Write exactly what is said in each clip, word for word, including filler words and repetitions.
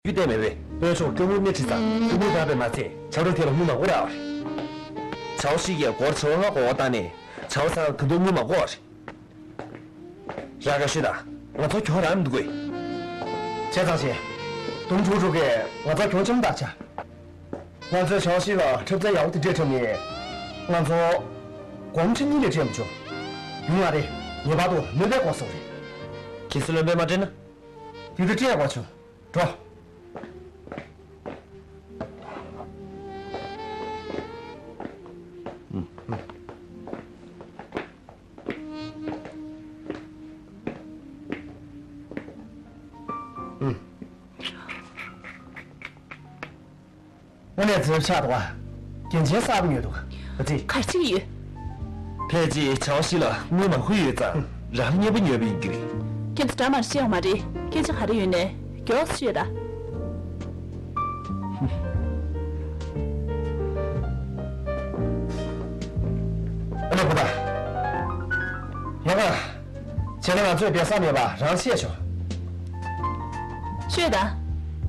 རྒྱུ་བསྟན་མེད་པས། དཔོན་མཆོག་སྐྱོ་བོའི་སྣེ་ཁྲིད་ཙང་སྐྱོ་བོའི་བར་པས་མ་ཚད་བྱ་བྲལ་དེ་ལ་དངུལ་མང་པོ་རག་པ་རེད། ཆའོ་ཤི་གིས་སྒོར་བྱེ་བ་ལྔ་དགོས་པ་བཏང་ནས་ཆའོ་ཚང་ད་དུང་དངུལ་མང་པོ་རག་པ་རེད། རང་ག་ཤོད་དང་། ང་ཚོ་གྱོང་རག་མི་འདུག་གས། བྱས་ཙང་བྱས། དུང་ཕྲུག་ཕྲུག་གིས་ང་ཚོ་གྱོང་ཆེན་པོ་བཏགས་བྱ། ང་ཚོས་ཞའོ་ཤི་ལ་འཁྲབ་རྩལ་ཡག་པོ་དེ་འདྲས་འཁྲབ་ནས། ང་ཚོ་སྒོར་མོ་ཁྲི་གཉིས་ལས་སྤྲད་མི་བྱུང་། ཡོང་བ་རེད། ངེས་པར་དུ་སྣོན་པའི་སྐོར་སོགས་རེད། གལ་སྲིད་སྣོན་པས་མ་སྤྲད་ན། དེ་དུས་སྤྲད་དགོས་བྱུང་། འགྲོ། དངོས་གནས་འཛེམ་ཆགས་འདུག་ག་རྒྱན་ཆའི་གསར་པ་ཉོས་འདུག་ག་ཨ་ཙི། ག་རེ་བྱེད་ཀྱི་ཡོད། ཕལ་ཆེར་ཆའོ་ཤི་ལ་དངུལ་མང་པོ་ཡོད་ཙང་རང་ལ་མཉེས་པོ་ཉོས་པ་ཡིན་རྒྱུ་རེད། ཁྱེད་ཚོ་འདྲ་མར་བཤད་ཡོང་མ་རེད། སྐད་ཆ་ག་རེ་ཡོད་ནའི་མགྱོགས་སུ་ཤོད་དང་། ཨ་ལེ་པོ་ཏ། ཡ་ག་བྱས་ན་ང་ཚོས་བསྡད་ས་མེད་པ་རང་བཤད་ཆོག་ཤོད་དང་།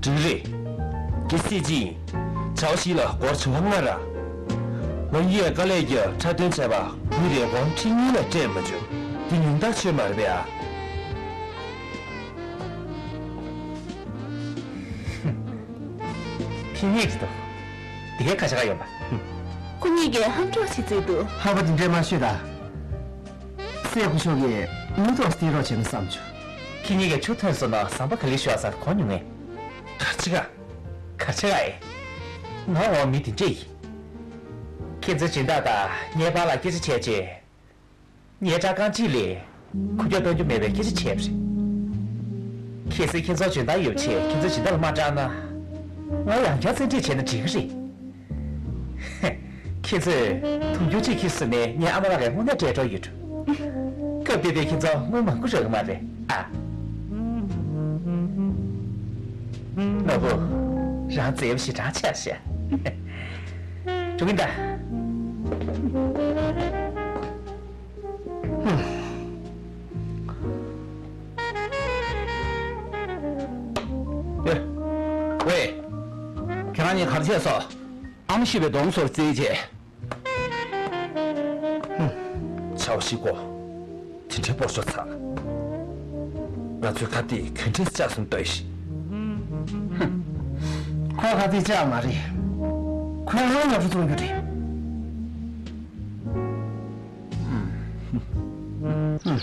འགྲིག་རེད། གལ་སྲིད་ཅིག་ཆའོ་ཤི་ལ་སྒོར་བྱེ་བ་ལྔ་རག་ང་གཉིས་ཀྱིས་དཀའ་ལས་བརྒྱབ་འཁྲབ་སྟོན་བྱས་པ་དངུལ་རེ་སྒོར་ཁྲི་གཉིས་ལས་སྤྲད་མ་བྱུང་། འདི་ཉུང་མཐར་ཆོད་མ་རེད་པས་ཨ། ཁྱེད་གཉིས་ཀྱིས་དོ། འདི་གའི་ཁ་ཆེ་ག་ཡོད་པ། ཁོ་གཉིས་ཀྱིས་ཧམ་འཕྲོག་བྱེད་རྩིས་འདུག་ཧམ་པ་འདི་འདྲས་མ་ཤོད་ད། སྲས་སྐུ་ཞབས་ཀྱིས་དངུལ་ཐོག་སྟེར་རོགས་བྱས་ན་བསམ་བྱུང་། ཁྱེད་གཉིས་ཀྱིས་ཆུ་ཐོན་སོང་ན་ཟམ་པ་ག་ལེར་ཞོག་ཟེར་གོ་མྱོང་ངས། ག་ཆེ་ག་ག་ཆེ་ག་ཨེ། ང་འོ་མི་འདི་འདྲས་ཡིན། ཁྱེད་ཚོའི་སྦྱིན་བདག་དང་ཉེས་པ་ལ་སྐད་ཆ་བྱས་རྗེས། ཉེ་དྲག་རྐང་གཅིག་ལས། ཁུར་ཀྱོག་གཏོང་རྒྱུ་མེད་པའི་སྐད་ཆ་བྱས་པ་རེད། གལ་སྲིད་ཁྱེད་ཚོར་སྦྱིན་བདག་ཡོད་ཆེད་ཁྱེད་ཚོའི་སྦྱིན་བདག་ལ་མ་སྐྲག་ན། ང་ཡང་བསྐྱར་བཙན་ཁྲིད་བྱས་ན་འགྲིག་གི་རེད། ཁྱེད་ཚོས་དུང་ཕྱུར་གཅིག་ཁྱེར་སོང་ནས་ངའི་ཨ་མ་ལགས་ཀྱི་དངོས་གནས་འབྲེལ་གྲོགས་ཡོད་འགྲོ། སྐབས་དེ་དུས་ཁྱེད་ཚོ་དངུལ་མང་པོ་རག་གི་མ་རེད་ཨ། ནོར་བུ། རང་མཛེས་པོ་ཞེ་དྲག་ཆགས་ཤག་འགྲོ་གི་ཡིན་ད། ཨེ། ཝེ། ཁྱེད་རང་གཉིས་ག་རེ་བྱས་སོང་། ཨ་མ་ཤི་བའི་གདོང་བཟོ་རྩིས་བྱས། ཧུམ། ཆའོ་ཤི་ཀོ། དེ་འདྲའི་སྤོར་ཤོག་ཚ། ང་ཚོའི་ཁ་གཏད་ག་འདྲས་བཅག་སོང་ལྟོས་ཤིག་ཧུམ། ཁོའི་ཁ་གཏད་བཅག་མ་རེད། ཁོས་རང་ངོ་སྤྲོད་བཙོང་རྒྱུ་རེད། ཧུམ།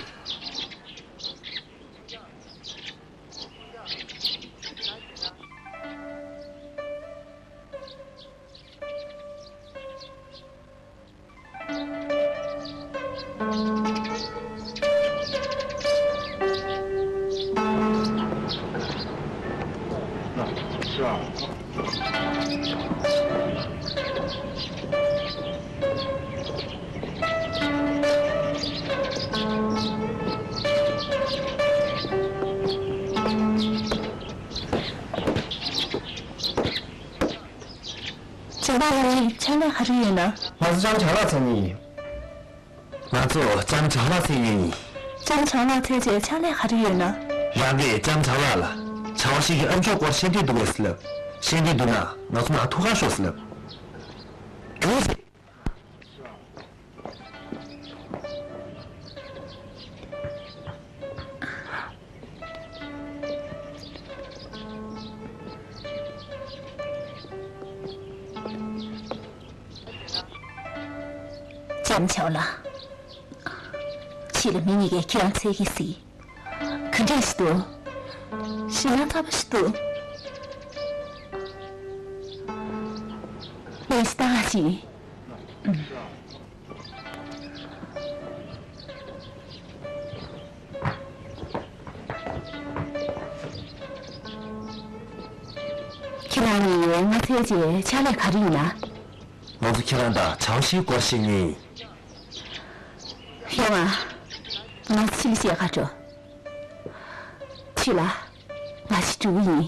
ལྕམ་པ་ལགས་ནི་ཕྱག་ལས་ག་རེ་ཡོད་ན། ང་ཚོ་ལྕམ་ཆའོ་ལགས་མཚན་ཉིད་ཡིན། ང་ཚོ་ལྕམ་ཆའོ་ལགས་མཚན་ཉིད་ཡིན། ལྕམ་ཆའོ་ལགས་ཐོན་རྗེས་ཕྱག་ལས་ག་རེ་ཡོད་ན། རང་གིས་ལྕམ་ཆའོ་ལགས་ལ་ཆའོ་ཤི་གི་ཨ་མཆོག་སྐོར་བཤད་འདོད་འདུག་གས་ཟེར་ལབ། བཤད་འདོད་འདུག་ན་ང་ཚོ་ནང་ཐུག་གར་ཤོག་ཟེར་ལབ། རྒྱུགས་ཤིག་ལྕམ་ཆའོ་ལགས། ཕྱི་ལ་མི་གཉིས་ཀས་ཁྱེད་རང་འཚོལ་གྱིས་གཟིགས། ག་འདྲས་ཞིག་འདུག་ཞེད་སྣང་ཚ་པོ་ཞིག་འདུག་ལས་ཤིག་ལྟ་ག་ཅིག་ཁྱེད་རང་གཉིས་ང་འཚོལ་རྗེས་ཕྱག་ལས་ག་རེ་ཡིན་ན། ང་ཚོ་ཁྱེད་རང་དང་ཆའོ་ཤིའི་སྐོར་བཤད་མཁན་ཡིན། ཡོང་ང་། ང་ཕྱི་ལ་བཤད་ག་འགྲོ། ཁྲིད་ལ། ང་ཕྱི་འགྲོ་གི་ཡིན།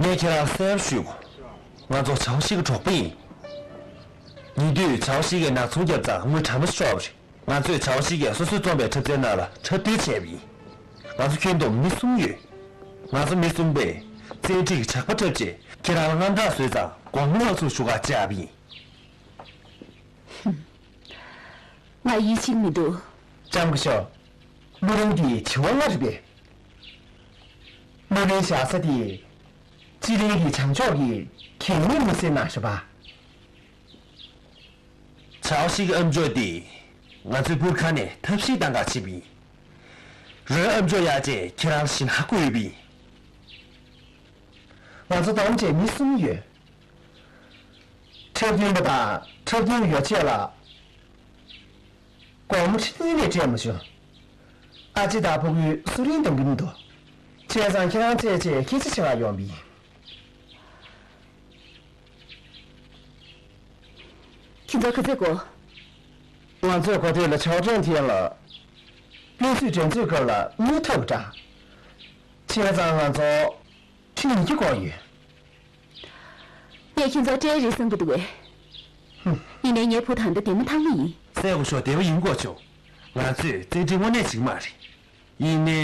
ངས་ཁྱེད་རང་གསལ་པོ་ཞུ། ང་ཚོ་ཆའོ་ཤི་གི་གྲོགས་པོ་ཡིན། དེ་དུས་བྱ་བ་ཞིག་གིས་ནག་ཚོང་བརྒྱབ་ཙང་དངུལ་གྲངས་མང་ཤོར་བ་རེད། ང་ཚོས་བྱ་བ་ཞིག་གིས་སོ་སོས་བཙོངས་པའི་འཁྲབ་ཚན་ནང་ལ་འཁྲབ་སྟོན་བྱས་པ་ཡིན། ང་ཚོ་ཁྱོན་བསྡོམས་མི་གསུམ་ཡོད། ང་ཚོ་མི་གསུམ་པས་བཙན་ཁྲིད་ཀྱི་ཇག་པ་འཁྲབ་རྗེས་ཁྱེད་རང་ལ་དངངས་སྐྲག་བཟོས་ཙང་དགོང་མོ་ལ་ཚུར་ཞུ་གར་བཅར་བ་ཡིན། ང་ཡིད་ཆེས་མི་འདུག་ལྕམ་སྐུ་ཞབས། གློ་རིང་འདི་བྱེ་བ་ལྔ་རེད་པས། གློ་རིང་བཞག་ས་དེ་སྤྱི་གླིང་གི་བྱང་ཕྱོགས་ཀྱི་གད་སྙིགས་མི་སེར་ནང་རེད་པ། བྱ་བ་ཞིག་གི་ཨམ་ཅོག་འདི་ང་ཚོའི་པུར་ཁང་ནས་ཐབས་ཤེས་གཏང་གར་ཕྱིན་པ་ཡིན། རོའི་ཨམ་ཅོག་གཡར་རྗེས་ཁྱེད་རང་ཞིང་ཁར་བསྐུར་ཡོད་པ་ཡིན། ང་ཚོ་བསྡོམས་བྱས་མི་གསུམ་ཡོད། འཁྲབ་སྟོན་པ་དང་འཁྲབ་སྟོན་ཡོ་ཆས་ལ་སྒོར་མོ་ཁྲི་གཉིས་ལས་སྤྲད་མ་བྱུང་། ཨ་ཅེ་དང་ཕྲུ་གུས་གསོ་རིན་གཏོང་གི་མི་འདུག་བྱས་ཙང་ཁྱེད་རང་བཙལ་བྱས་སྐད་ཆ་བྱེད་གར་ཡོང་བ་ཡིན། ཁྱེད་ཚོ་ག་ཚོད་དགོས། ང་ཚོས་གོ་ཐོས་ལ་ཆའོ་ཀྲེན་ཐེན་ལ་དཔེ་མཛོད་འགྲན་རྩོད་སྐབས་ལ་དངུལ་ཐོབ་ཀྱི་འདྲ། བྱས་ཙང་ང་ཚོ་ཁྲི་ཉིས་བརྒྱ་དགོས་ཡོད། ངས་ཁྱེད་ཚོ་སྤྲད་རེད་བསམ་གྱི་འདུག་གས། ཧུམ། ཡིན་ནའི་ངའི་བུ་ད་ལྟ་བདེ་མོ་ཐང་མོ་ཡིན། སྲས་སྐུ་ཞབས་བདེ་པོ་ཡིན་དགོས་བྱུང་། ང་ཚོས་བཙན་ཁྲིད་དངོས་གནས་བྱེད་ཀྱི་མ་རེད། ཡིན་ནའི།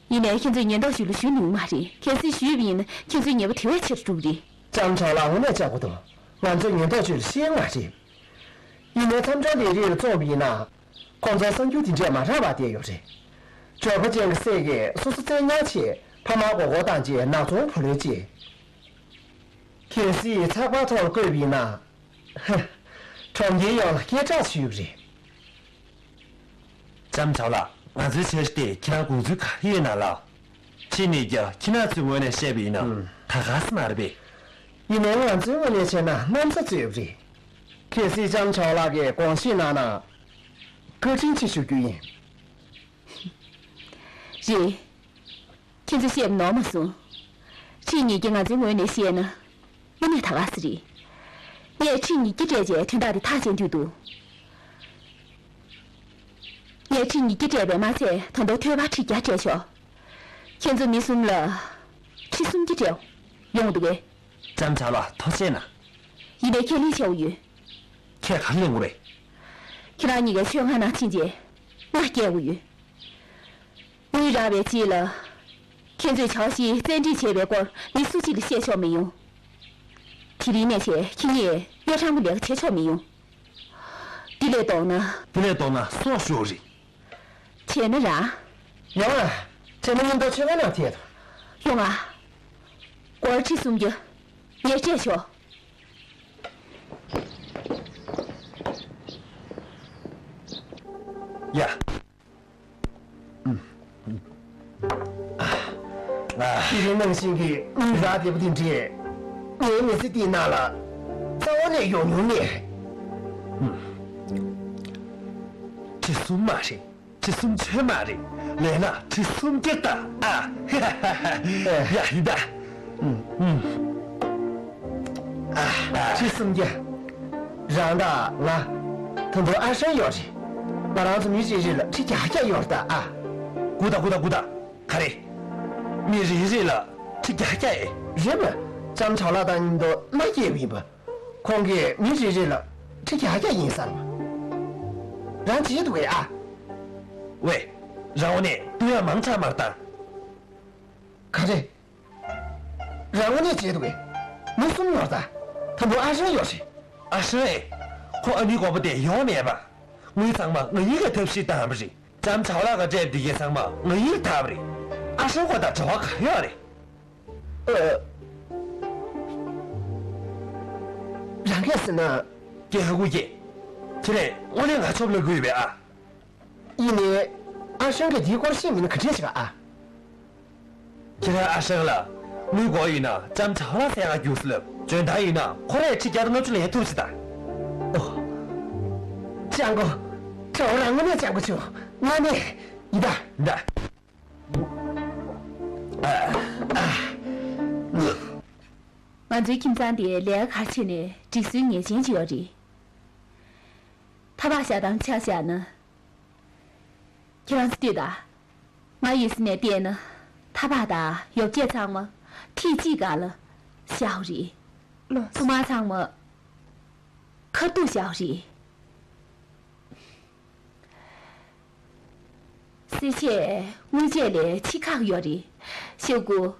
ཡིན་ནའི་ཁྱེད་ཚོས་ཉེན་རྟོག་ཅུས་ལ་ཞུ་ནུས་མ་རེད། གལ་སྲིད་ཞུས་པ་ཡིན་ན་ཁྱེད་ཚོའི་ཉེས་པ་དེ་བས་ཆེ་རུ་འགྲོ་གི་རེད། ལྕམ་ཆའོ་ལགས་དངོས་གནས་ལྕགས་པོ་འདུག་ང་ཚོས་ཉེན་རྟོག་ཅུས་ལ་བཤད་ཡོད་མ་རེད། ཡིན་ནའི་མཚམས་སྦྱོར་ལས་རིགས་ལ་བཙོངས་པ་ཡིན་ན། ཁོང་ཚོར་གསར་འགྱུར་དེ་འདྲས་མ་རག་པར་བསྡད་ཡོད་རེད། འབྱོར་པ་ཅན་གྱི་སྲས་ཀྱིས་སོ་སོ་བཙན་ཉར་བྱས་ཕ་མར་མགོ་སྐོར་བཏང་རྗེས་ནག་ཚོང་བུ་ལོན་བྱས། གལ་སྲིད་ཚགས་པར་ཐོག་ལ་བཀོད་པ་ཡིན་ན། ཧ། གྲོང་ཁྱེར་ཡོངས་ལ་སྐད་གྲགས་ཤིག་ཡོད་རེད། ལྕམ་ཆའོ་ལགས། ང་ཚོའི་འཆར་གཞི་དེ་ཁྱེད་རང་དགོངས་ཚུལ་ག་རེ་ཡོད་ན་ལབ། ཁྲི་ཉིས་བརྒྱ་ཁྱེད་རང་ཚོའི་ངོས་ནས་བཤད་པ་ཡིན་ན། ཨུམ། ད་ག་ས་མ་རེད་པས། ཡིན་ནའི་ང་ཚོའི་ངོས་ནས་བྱས་ན་གནམ་ས་རྩོད་པ་རེད། གལ་སྲིད་ལྕམ་ཆའོ་ལགས་ཀྱིས་དགོངས་བཞེས་གནང་ན། བཀའ་དྲིན་ཆེ་ཞུ་རྒྱུ་ཡིན། རེད། ཁྱེད་ཚོས་བཤད་པ་ནོར་མ་སོང་། ཁྲི་ཉིས་བརྒྱ་ང་ཚོའི་ངོས་ནས་བཤད་ན། དངོས་གནས་ད་ག་ས་རེད། ངས་ཁྲི་ཉིས་བརྒྱ་སྤྲད་རྗེས་དོན་དག་དེ་ཐག་བཅད་འདོད་འདུག་ངས་ཁྲི་ཉིས་བརྒྱ་སྤྲད་པས་མ་ཚད་ད་དུང་ཐོལ་པ་ཁྲི་བརྒྱ་སྤྲད་ཆོག་ཁྱེད་ཚོ་མི་གསུམ་ལ་ཁྲི་སུམ་བརྒྱ་སྤྲད་ཡོང་འདུག་གས། ལྕམ་ཆའོ་ལགས་ཐུགས་རྗེ་གནང་། ཡིན་ནའི་ཁས་ལེན་བྱ་དགོས་ཡོད། ཁས་ག་རེ་ལེན་དགོས་རེད། ཁྱེད་རང་གཉིས་ཀས་ཆོས་ཁང་ནང་ཕྱིན་རྗེས་ང་སྐྱེལ་དགོས་ཡོད། དངུལ་རག་པའི་རྗེས་ལ། ཁྱེད་ཚོས་ཆའོ་ཞིས་བཙན་ཁྲིད་བྱས་པའི་སྐོར་མི་སུ་གཅིག་ལ་བཤད་ཆོག་མི་ཡོང་། དེ་རིང་ནས་བྱས་ཁྱེད་གཉིས་གཡོ་ཁྲམ་གྱི་ལས་ཀ་བྱེད་ཆོག་མི་ཡོང་། དེ་ལས་ལྡོག་ན། དེ་ལས་ལྡོག་ན་སྲོག་ཤོར་རེད། བྱས་ན་ར། ཡོང་ཨ། བྱས་ན་མཉམ་དུ་ཆོས་ཁང་ནང་ཐད་དོ། ཡོང་ཨ། སྒོར་ཁྲི་སུམ་བརྒྱ། ངས་སྤྲད་ཆོག་ཡ། དེ་རིང་ནང་བཞིན་གྱི་དངུལ་རག་བདེ་པོ་དེ་འདྲས་ངའི་མི་ཚེ་འདིའི་ནང་ལ་རྩ་བ་ནས་ཡོང་མྱོང་མེད། ཁྲི་སུམ་མ་རེད། ཁྲི་སུམ་ཅུ་མ་རེད། ལས་ན་ཁྲི་སུམ་བརྒྱ་ད་ཨ། ཡ་ཡིན་ད། ཨ། ཁྲི་སུམ་བརྒྱ། རང་དང་ང་། ད་དུང་ཨ་ཧྲན་ཡོད་རེད། ང་རང་ཚོ་མི་རེ་རེ་ལ་ཁྲི་བརྒྱ་བརྒྱ་ཡོད་རེད་ད་ཨ། སྒུག་ད་སྒུག་ད་སྒུག་ད། ག་རེ། མི་རེ་རེ་ལ་ཁྲི་བརྒྱ་བརྒྱ་ཨེ། རེད་མོད། ལྕམ་ཆའོ་ལགས་དང་མཉམ་དུ་མ་སྐྱེས་པ་ཡིན་པ། ཁོང་གིས་མི་རེ་རེ་ལ་ཁྲི་བརྒྱ་བརྒྱ་ཡིན་ཟེར་བ། རང་བརྗེད་འདུག་གས་ཨ། ཝེ། རང་དངོས་གནས་བསྟུན་ཡག་མང་དྲགས་མ་རེད་ད། ག་རེ། རང་དངོས་གནས་བརྗེད་འདུག་གས། མི་གསུམ་ཡོད་རེད་ད། ད་དུང་ཨ་ཧྲན་ཡོད་རེད། ཨ་ཧྲན་ཨེ། ཁོ་ཨ་ནེའི་དགོངས་པ་དེ་ཡོང་མེད་པ། དངུལ་ཚང་མ་ང་གཉིས་ཀྱིས་ཐབས་ཤེས་བཏང་བ་རེད། ལྕམ་ཆའོ་ལགས་ཀྱིས་སྤྲད་པ་དེ་གའི་ཚང་མ་ང་གཉིས་ཀྱིས་བཏང་བ་རེད། ཨ་ཧྲན་ཁོ་དང་འབྲེལ་བ་ག་རེ་ཡོད་རེད། ཨ། རང་གིས་ཟེར་ན། སྐྱེ་ཧ་གོ་སྐྱེ། ཁྱེད་རང་དངོས་གནས་ང་ཆོབ་ལབ་དགོས་ཡོད་པས་ཨ། ཡིན་ནའི། ཨ་ཧྲན་གྱིས་དེའི་སྐོར་ཤེས་མིན་ན་ག་འདྲས་བྱེད་ག་ཨ། ཁྱེད་རང་ཨ་ཧྲན་ལ། དངུལ་དགོས་ཡོད་ན་ལྕམ་ཆའོ་ལགས་སེ་ཡར་རྒྱུགས་ལབ། འཇོན་ཐང་ཡོད་ན་ཁོ་རས་ཁྲི་བརྒྱ་དང་ལྔ་བཅུ་ལེན་ཐུབ་ཟེར་ད། ཨོ། ལྕམ་སྐུ། ཁྲའོ་རང་དངོས་གནས་ལྕམ་སྐུ་བྱུང་། ང་ནི། ཡིན་ད། ད། ང་ཚོའི་ཁྱིམ་ཚང་འདི་ལས་ཀ་གར་བྱས་ནས་སྒྲིག་སྲོལ་ངེས་ཅན་ཅིག་ཡོད་རེད། ཐག་པ་བཞག་དང་ཆ་བཞག་ན། ཁྱེད་རང་ཚོ་ལྟོས་དང་། ང་ཡོད་ས་ནས་བལྟས་ན། ཐག་པ་དང་ཡོ་བྱད་ཚང་མ་ཐིག་གཅིག་སྒང་ལ་བཞག་ཡོད་རེད། ལགས་སོ། ཐུག་མ་ཚང་མ། ཁ་ཐུག་བཞག་རེད། སེ་ཆས་དངུལ་ཆས་ལས་ཕྱི་ཁག་ཡོད་རེད། ཤོག་གུ།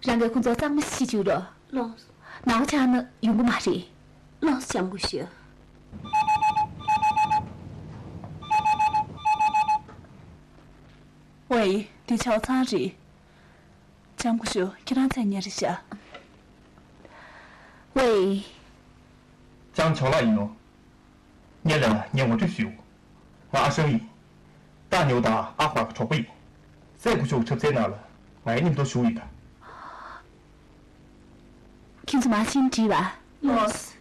རང་གིས་ཁོང་ཚོ་གཙང་མ་ཞིག་བྱེད་བཅུག་རོགས། ལགས། ནག་པོ་ཆགས་ན་ཡོང་གི་མ་རེད། ལགས་སོ། ལྕམ་སྐུ་ཞབས། ཝེ། འདི་ཆའོ་ཚང་རེད། ལྕམ་སྐུ་ཞབས། ཁྱེད་རང་མཚན་སྙན་རེད་ཤག་ཝེ། ལྕམ་ཆའོ་ལགས་ཡིན་ནོ། ངེད་ལ་ངས་ངོ་སྤྲོད་ཞུ། ང་ཨ་ཧྲང་ཡིན། ཏཱ་ཉོ་དང་ཨ་ཧྭ་གི་གྲོགས་པོ་ཡིན། སྲས་སྐུ་ཞབས་འཁྲབ་ཚན་ནང་ལ་ང་ཡི་མཉམ་དུ་ཞུགས་ཡིན་ད། ཁྱེད་ཚོ་མ་ཕྱིན་དྲིས་པ། ལགས།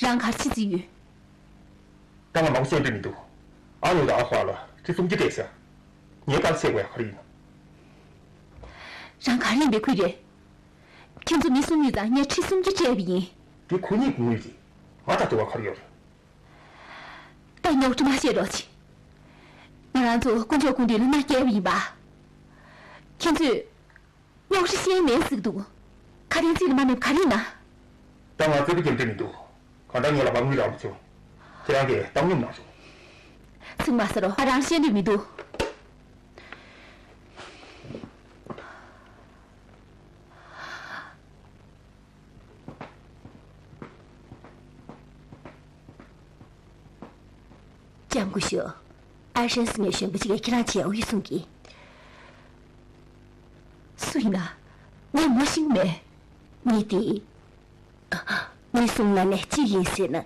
རང་ག་རེ་བྱེད་རྩིས་ཡོད། ད་ང་མང་པོ་བཤད་འདོད་མི་འདུག་ཨ་ཉོ་དང་ཨ་ཧྭ་ལ་ཁྲི་སུམ་བརྒྱ་སྤྲད་ཤག་ངས་ག་རེ་བྱེད་དགོས་ཡ། ག་རེ་ཡིན། རང་ག་རེ་ཡིན་པའི་ཁུལ་རེད། ཁྱེད་ཚོ་མི་གསུམ་ཡིན་ཙང་ངས་ཁྲི་སུམ་བརྒྱ་སྤྲད་པ་ཡིན། དེ་ཁོ་གཉིས་ཀྱི་དངུལ་རེད། ང་དང་འབྲེལ་བ་ག་རེ་ཡོད། ད་རྙོག་དྲ་མ་བཤད་རོགས་གྱིས། ང་རང་ཚོ་དཀོན་མཆོག་སྐུ་མདུན་ལ་མནའ་བསྐྱལ་བ་ཡིན་པ། ཁྱེད་ཚོས་རྙོག་དྲ་ཤེས་མེད་ཟེར་གྱི་འདུག་ཁ་དན་རྩིས་ལ་མ་ནེམ་ག་རེ་ཡིན་ན། ད་ང་རྩེད་པོ་རྒྱབ་འདོད་མི་འདུག་གང་ལྟར་ངེད་ལ་དམག་མི་རག་མི་བྱུང་། ཁྱེད་རང་གིས་བཏང་སྙོམས་གནང་རོགས། ཚིག་མ་ཟ་རོགས། ང་རང་བཤད་འདོད་མི་འདུག་ལྕམ་སྐུ་ཞབས། ཨ་ཧྲན་ཟེར་མཁན་གཞོན་པ་ཅིག་གིས་ཁྱེད་རང་མཇལ་འོས་གསུང་གིས། སུ་ཡིན་ན། ངས་ངོ་ཤེས་ཀྱི་མེད། མི་དེ། མི་གསུམ་ནང་ནས་གཅིག་ཡིན་ཟེར་ན་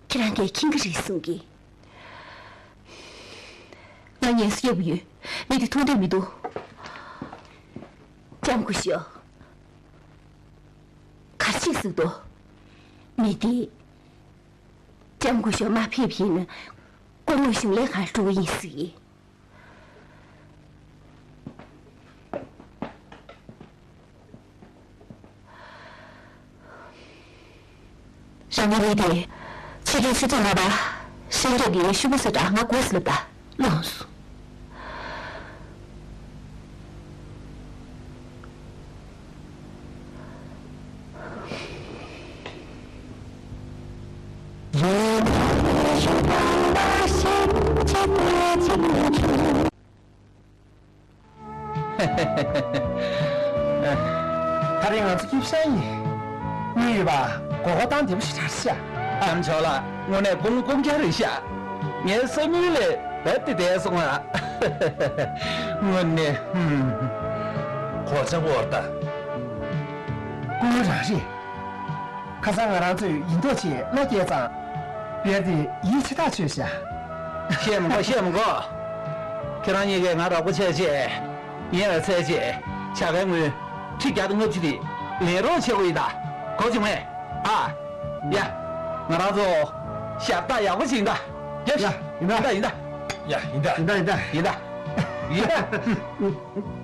ཁྱེད་རང་གིས་མཁྱེན་གྱི་རེད་གསུང་གིས། ང་ངལ་གསོ་རྒྱག་གི་ཡོད། མི་དེ་མཐོང་འདོད་མི་འདུག་ལྕམ་སྐུ་ཞབས། ག་རེ་བྱེད་ཟེར་འདུག་མི་དེ། ལྕམ་སྐུ་ཞབས་མ་ཕེབས་ཡིན་ན་སྐུ་ངོ་གཞུང་ལས་ཁང་འགྲོ་གི་ཡིན་ཟེར་གི། རང་ཉིད་རེད་དེ། ཕྱི་རྒྱལ་ཕྱི་ཐོག་ལ་བ། ཤེས་རབ་ཀྱི་ཤུ་གུ་སོ་འདྲ་ང་དགོས་ཟེར་ལབ་ད། ལགས་སོ། ད་རེས་ང་ཚོ་སྐྱིད་ཤང་ཡིན། དངུལ་ཡོད་པ། མགོ་སྐོར་བཏང་བདེ་པོ་ཞིག་རག་ཤག་ཨམ་ཅོག་ལགས། དངོས་གནས་སྐུ་ངོ་སྐུ་མཁྱེན་རེད་ཤག་ངའི་བསམ་ཡུལ་ལས་རྦད་དེ་འདས་སོང་ཨ། དངོས་གནས། ཧུམ། གོ་ཆ་བོར་ད། སྐུ་ངོ་རང་རེད། ཁ་སང་ང་རང་ཚོས་ཡིན་མདོག་བྱས་མནའ་བསྐྱལ་ཙང་། རྦད་དེ་ཡིད་ཆེས་ཐག་ཆོད་ཤག་བཤད་མི་དགོས། བཤད་མི་དགོས། ཁྱེད་རང་གཉིས་ཀས་ང་རོགས་པ་བྱས་བྱས། ངས་ལ་བྱས་བྱས། བྱ་དགའི་དངུལ་ཁྲི་བརྒྱ་དང་ལྔ་བཅུ་དེ་ལེན་རོགས་བྱེད་དགོས་ཡིན་ད། གོ་བྱུང་ངས། ཨ། ཡ། ང་རང་ཚོ་ཞབས་ཏག་ཡག་པོ་བྱེད་ཡིན་ད། ཡ། ཡ། ཡིན་ད། ཡིན་ད། ཡིན་ད། ཡ། ཡིན་ད། ཡིན་ད། ཡིན་ད། ཡིན་ད། ཡིན་ད།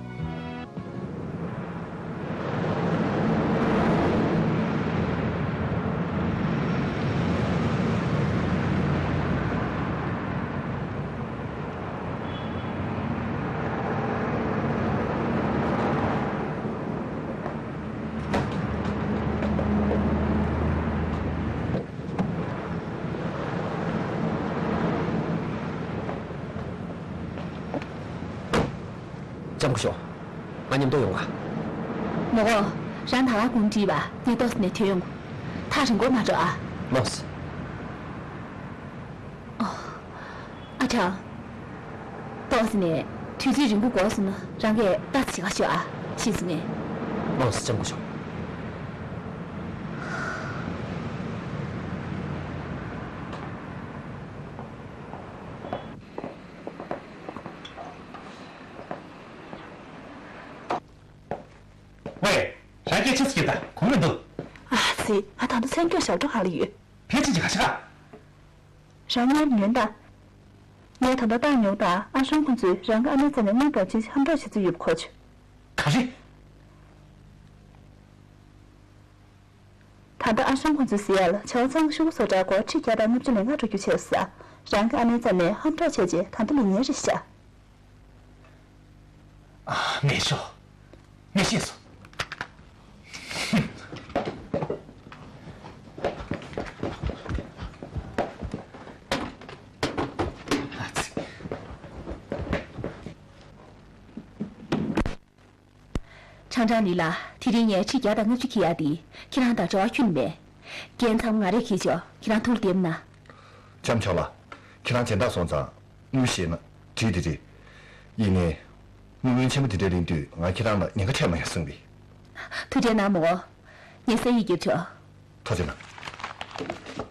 ལྕམ་སྐུ་ཞབས། ང་མཉམ་དུ་ཡོང་ང་། མི་དགོས། རང་ད་ག་གུང་བྲིས་པ་ངས་ཏོག་ཙམ་ནས་ཐོན་ཡོང་། ཐག་རིང་པོ་མ་འགྲོ་ཨ། ལགས་སོ། ཨ་ཁྲ། ཏོག་ཙམ་ནས་དུས་ཚོད་རིང་པོ་འགོར་སོང་ན་རང་གིས་ལྟ་ཙམ་བྱེད་ག་ཤོག་ཨ། ཤེས་སོང་ངས། ལགས་སོ་ལྕམ་སྐུ་ཞབས། ཝེ། རང་སྐད་ཆ་ཟེར་ད་གོ་མི་འདུག་ཨ་ཙི། ང་ད་དུང་མཚན་སྐྱོར་ཞབས་བྲོ་ག་ལ་ཡོད། ཕལ་ཆེར་གྱི་ག་ཤ་ག་རང་ཉར་ཉོན་ད། ངས་ད་ལྟ་སྟག་ཉོག་དང་ཨ་ཧྲང་ཁོང་ཚོས་རང་གི་ཨ་མའི་རྩ་ནས་དངུལ་འབབ་ཆེད་ཧམ་འཕྲོག་བྱེད་རྩིས་ཡོད་པ་གོ་བྱུང་། ག་རེ། ད་ལྟ་ཨ་ཧྲང་ཁོང་ཚོས་ཟེར་ཡ་ལ་བྱ་བ་ཚང་མ་ཤོག་བུ་བཟོ་གྲྭའི་སྒོར་ཁྲི་བརྒྱ་དང་ལྔ་བཅུ་ལས་ལྔ་འགྲོ་རྒྱུ་བྱས་ས། རང་གི་ཨ་མའི་རྩ་ནས་ཧམ་འཕྲོག་བྱས་རྗེས་ད་ལྟ་ལས་ཉེན་རེད་ཤག་ཨ། མེད་ཤོག་ངས་ཤེས་སོང་། ཁང་ཁྲང་ལི་ལགས། དེ་རིང་ངས་ཁྲི་བརྒྱ་དང་ལྔ་བཅུ་འཁྱེར་ཡག་འདི་ཁྱེད་རང་དང་འབྲེལ་བ་ཁྱོན་མེད། རྒྱལ་མཚམས་ང་རས་འཁྱེར་ཆོག་ཁྱེད་རང་ཐུགས་ལ་བདེ་པོ་གནང་། ལྕམ་ཆོག་ལ། ཁྱེད་རང་སྦྱིན་བདག་སོང་ཙང་དངུལ་བཞེས་ན་འགྲིག་དེ་རེད། ཡིན་ནའི། དངུལ་བུན་ཆེན་པོ་དེ་འདྲ་ལེན་དུས་ང་ཁྱེད་རང་ལ་ཉེན་ཁ་འཕྲད་མ་ཡོང་གསུངས་པས། ཐུགས་ཁྲལ་གནང་མ་དགོས། ངས་ས་ཡིག་བརྒྱབ་ཆོག་ཐག་ཆོད་ན།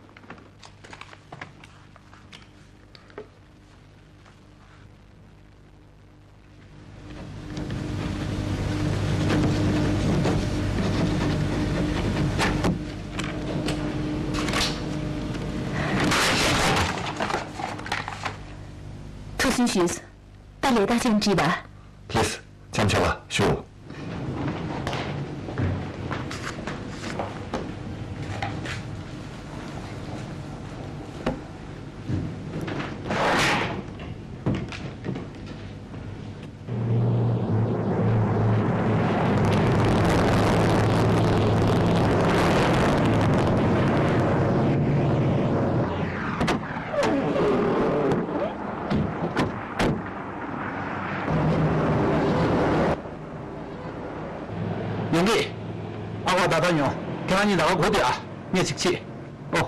ཐུགས་སུན་ཞུས། ད་ལས་ད་ཅན་བྲིས་པ། ལགས། ལྕམ་ཆོག་ལ་ཞུ། ཡོང་གི། ཨ་ཁུ་ད་ལྟ་ཡོང་། ཁྱེད་རང་གཉིས་ཟླ་བ་དགོས་དེ་ཨ། ངས་ཅིག་བྱེད། ཨོ།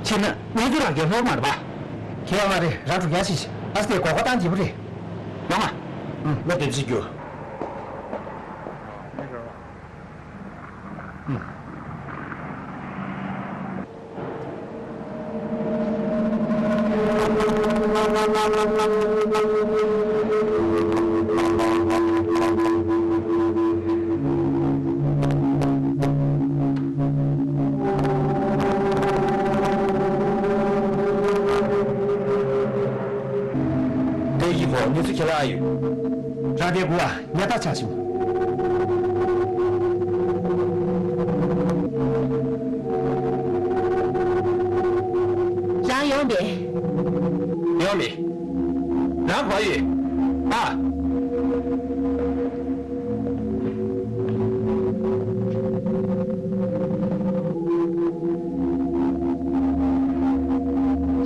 ཕྱིན་ན་གནས་ཚུལ་རང་གི་ལྷོག་མ་རེད་པ། ཁྱེད་ཡ་མ་རེད། རང་འགྲོ་ཡ་ཞིག་ཨ་སྟེ་གོ་ག་བཏང་གི་བུ་རེད། ཡོང་ང་། ཨུམ། ལ་འདེབས་ཅིག་རྒྱུ། ཨུམ། དེ་ཡི་གོ་གནས་ཚུལ་ཁྱེད་ལ་ཨ་ཡོད། རང་དེ་གོ་བ་ཉལ་ཐ་ཆག་བྱུང་། རང་ཡོང་པས། ཡོང་མེད། རང་ག་ཡོད། ཨ།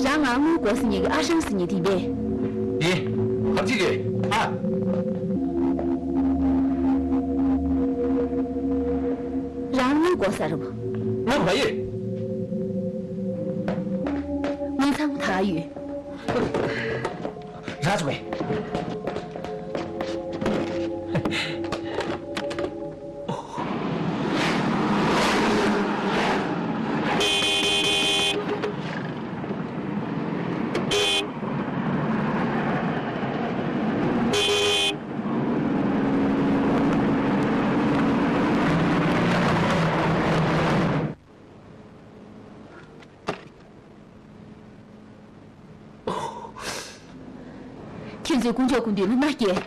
རང་ང་དངུལ་དགོས་ཟེར་མཁན་གྱི་ཨ་ཧྲན་ཟེར་མཁན་དེ་པས། ཡིན། ག་རེ་བྱེད་ཀྱི། ཨ། རང་དངུལ་དགོས་ས་རེད་པ། ང་མ་ཡོད། དངུལ་ཚང་མ་ད་ཡོད། ར་ཅུ་བས། ཁྱེད་ཚོས་དཀོན་མཆོག་སྐུ་མདུན་ལ་མནའ་སྐྱེལ།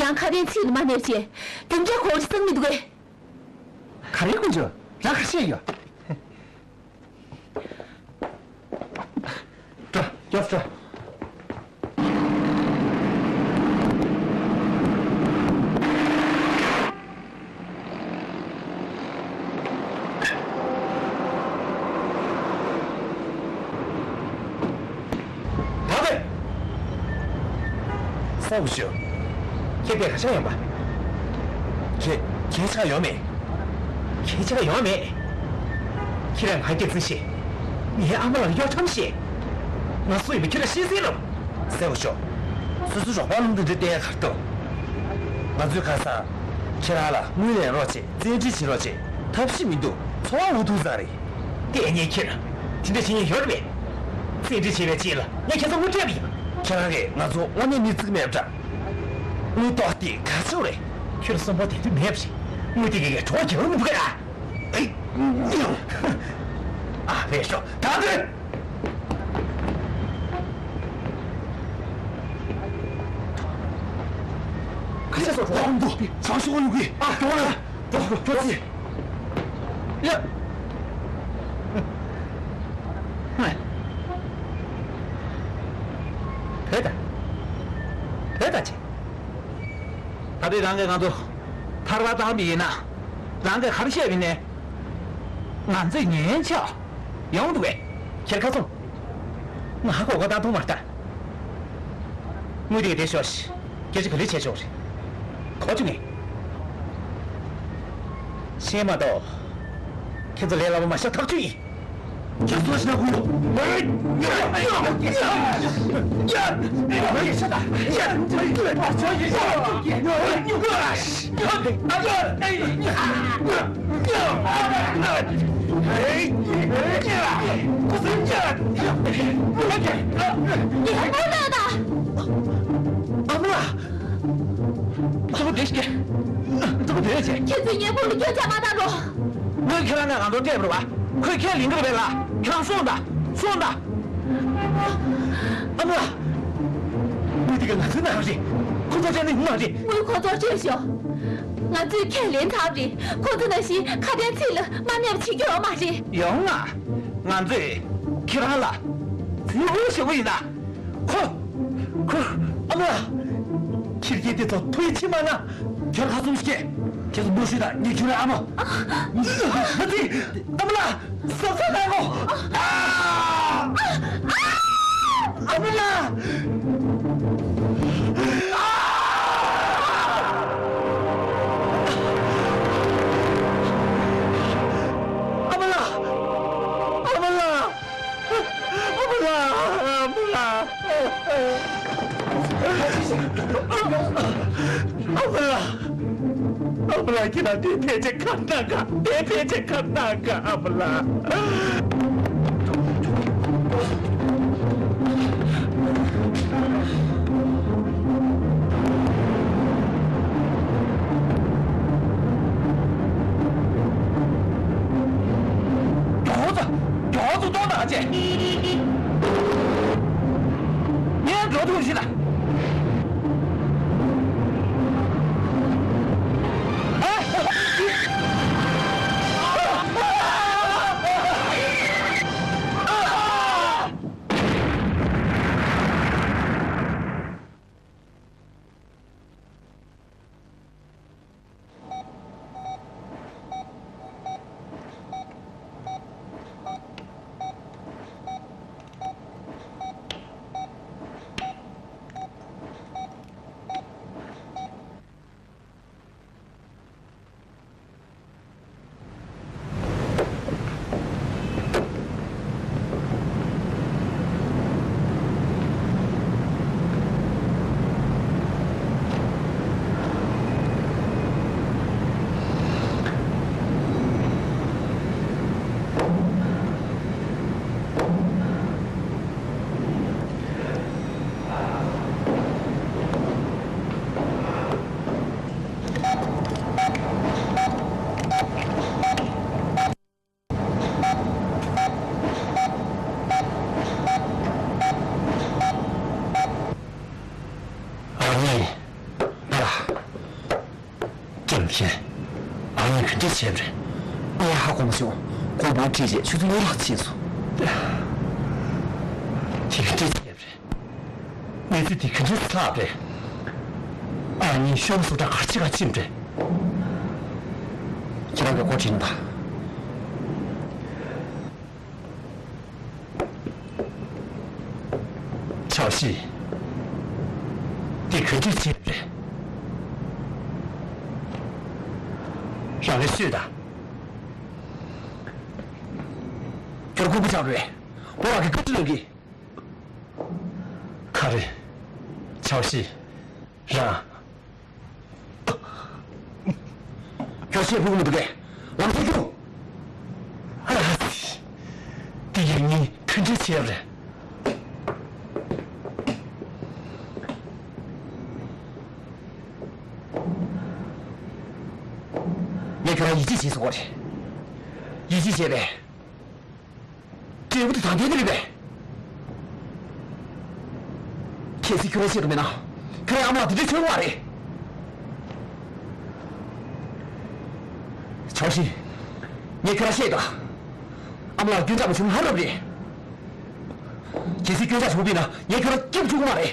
ཡང་ཁ་དན་ཚིག་ལ་མ་གནས་བྱས། རྒྱུ་འབྲས་གོ་རི་སང་མི་འདུག་གས། ག་རེ་དཀོན་མཆོག་རང་ག་ཤེས་ཡོད། འགྲོ། མགྱོགས་འགྲོ། ད་བས། སའུ་ཞུ། ཁྱེད་དེ་ག་ཆགས་ཡོང་པ། ཁྱེད་ཁྱེད་ཆགས་ཡོང་མེད། ཁྱེད་ཆགས་ཡོང་མེད། ཁྱེད་རང་ང་སྐྱེ་ཚུལ་ཤེས། ངའི་ཨ་མ་ལགས་གཡོ་ཁྲམ་ཤེས། ང་སུ་ཡིན་པ་ཁྱེད་རང་ཤེས་གསལ་ལོ། སའུ་ཞུ། སོ་སོ་རོགས་པ་ལུང་དེ་འདྲ་བསྟན་ཡ་གར་ཐུབ། ང་ཚོའི་ཁ་སང་། ཁྱེད་རང་ལ་དངུལ་ལེན་རོགས་བྱེད། བཙན་ཁྲིད་བྱེད་རོགས་བྱེད། ཐབས་ཤེས་མི་འདུག་འཚོ་བ་འུ་ཐུག་ཙམ་རེད། ལྟས་ངན་ཁྱེད་རང་། དེ་འདྲ་བྱེད་མཁན་ཡོད་རེད་པས། བཙན་ཁྲིད་བྱས་པའི་རྗེས་ལ་ངས་ཁྱེད་ཚོ་དངུལ་སྤྲད་པ་ཡིན་པ། ཁྱེད་རང་གིས་ང་ཚོ་དངོས་གནས་མི་བརྩི་གི་མེད་པ་འདྲ། དངུལ་ཏོག་དེ་ག་ཚོད་རེད། ཁྱོད་ལ་སུན་པོ་དེ་དུས་མེད་པ་རེད། དངུལ་དེ་གས་གྲོགས་རྒྱག་མི་འདུག་ག་ར། ཨེ། ཨ་ལས་ཤོག་ད་དུས། ཁ་ཤས་སོ་འགྲོ་འདུག་བྱང་ཤོག་ཡོང་གི་ཨ་འགྲོ་ལ་འགྲོ་འགྲོ་ཅི། ཡ། བོད་ད། བོད་ད་ཅི། ད་དུས་རང་གིས་ང་ཚོ་ཐར་པ་བཏང་བ་ཡིན་ན། རང་གིས་ག་རེ་བཤད་པ་ཡིན་ནའི། ང་ཚོས་ཉེན་ཆག་ཡོང་འདུག་གས། ཁྱེད་ཁ་སོང་། ང་ཧ་གོ་ག་ད་མཐོང་མ་ལྟ། དངུལ་དེ་ག་དེ་ཤོག་ཤི། སྐད་ཆ་ག་ལེ་བྱས་ཆོག་རེད། གོ་བཅུག་ངས། ཤེས་མ་གཏོགས། ཁྱེད་ཚོ་ལས་སླ་པོ་མ་བྱ་ཐག་ཆོད་ཡིན། ཁྱེད་ཚོ་ཤ་ཁུ་ཡོད། ཨ་མ་ལགས། ཨ་མ་ལགས། ཨ་མ་ལགས། ཁྱེད་ཚོས་ངའི་བུ་ལ་སྐྱོན་ཆ་མ་བཏང་རོགས། ངས་ཁྱེད་རང་ང་རང་ཚོ་སྤྲད་པ་རེད་བ། ཁོས་ཁས་ལེན་གྱི་རེད་པས་ལགས། ཁྱེད་རང་སོང་དང་། སོང་དང་། ཨ་མ་ལགས། མི་དེ་ག་ང་ཚོའི་ནང་རེད། ཁོ་ཚོ་སྤྲད་ནི་མ་རེད། ངས་ཁོ་ཚོར་སྤྲད་ཤོག་ང་ཚོས་ཁས་ལེན་ཚར་རེད། ཁོ་ཚོ་ནང་བཞིན་ཁ་དན་ཚིག་ལ་མ་གནས་པ་བྱེད་རྒྱུ་ཡོད་མ་རེད། ཡོང་ང་། ང་ཚོས་ཁྱེད་རང་ལ་ཚིག་ཞུ་གི་ཡིན་ད། ཁོ། ཁོ། ཨ་མ་ལགས། ཁྱེད་ཀྱིས་དེ་ཚོ་ཐུགས་ཡིད་ཆེས་མ་གནང་། ཁྱེད་ཁ་བཙུམ་ཞིག་ཁྱེད་ཚོ་མུ་ཤི་དང་ངས་ཁྱོད་རའི་ཨ་མ། ང་ཚོས། ཨ་མ་ལགས། སོ་སོ་ལ་ངོ་། ཨ་མ་ལགས། ཨ་མ་ལགས། ཨ་མ་ལགས། ཨ་མ་ལགས། ཨ་མ་ལགས། ཨ་མ་ལགས། ཨ་མ་ལགས། ཁྱེད་རང་དེ་ཕལ་ཆེར་ཁ་གནང་ག་དེ་ཕལ་ཆེར་ཁ་གནང་ག་ཨ་མ་ལགས། མགྱོགས་ཙམ། མགྱོགས་ཙམ་གཏོང་དང་བྱས། ངས་འགྲོ་ཐུབ་ཞིག་ལ། ཨ་ནི། ཨ་ལ། ཀྱེ་མཁྱེན། ཨ་ནི་ག་འདྲ་བྱས་པ་རེད། ངས་ཧ་གོ་མ་བྱུང་། ཁོང་བུ་ཁྲིད་བྱས་ཆུ་ཚོད་གཉིས་ལྷག་ཕྱིན་སོང་། དེ་ག་འདྲ་བྱས་པ་རེད། གནས་ཚུལ་དེ་ག་འདྲ་ཆགས་པ་རེད། ཨ་ནི་ཤོག་སུ་དྲ་ག་ཅི་ག་ཅི་རེད། ཁྱེད་རང་གི་སྐོར་དྲིས་ན་ད། ཆའོ་ཤི། འདི་ག་འདྲ་བྱས་རེད། རང་གིས་ཤོད་དང་། ཁྱོད་ཁུག་པ་ཆགས་རེད། བོ་རང་གི་བཀའ་དྲིན་ལོན་གི། ག་རེ། ཆའོ་ཤི། རང་། ཁྱོད་ཤེས་ཕུག་མི་འདུག་གས། ལམ་སང་ཁྱོད། ཨ་ལ། དེ་ཡིན་ནི་མཐུན་སྒྲིལ་བྱེད་ཡག་རེད། ངས་ཁྱོད་རང་ཡིད་ཆེས་བྱེད་སོང་བ་རེད། ཡིད་ཆེས་བྱས་པས། འབྲས་བུ་དེ་ད་ལྟའི་དེ་རེད་པས། གལ་སྲིད་ཁྱོད་རང་བཤད་དུ་མེད་ན། ཁྱོད་རང་ཨ་མ་ལགས་དེ་འདྲའི་ཆུང་བ་རེད། ཆའོ་ཤི། ངས་ཁྱོད་རང་བཤད་དང་། ཨ་མ་ལགས་སྐྱོན་ཆ་མ་བྱུང་ཧ་རབ་རེད། གལ་སྲིད་སྐྱོན་ཆ་བྱུང་པས་ན་ངས་ཁྱོད་རང་སྐྱབས་བཅུག་གི་མ་རེད།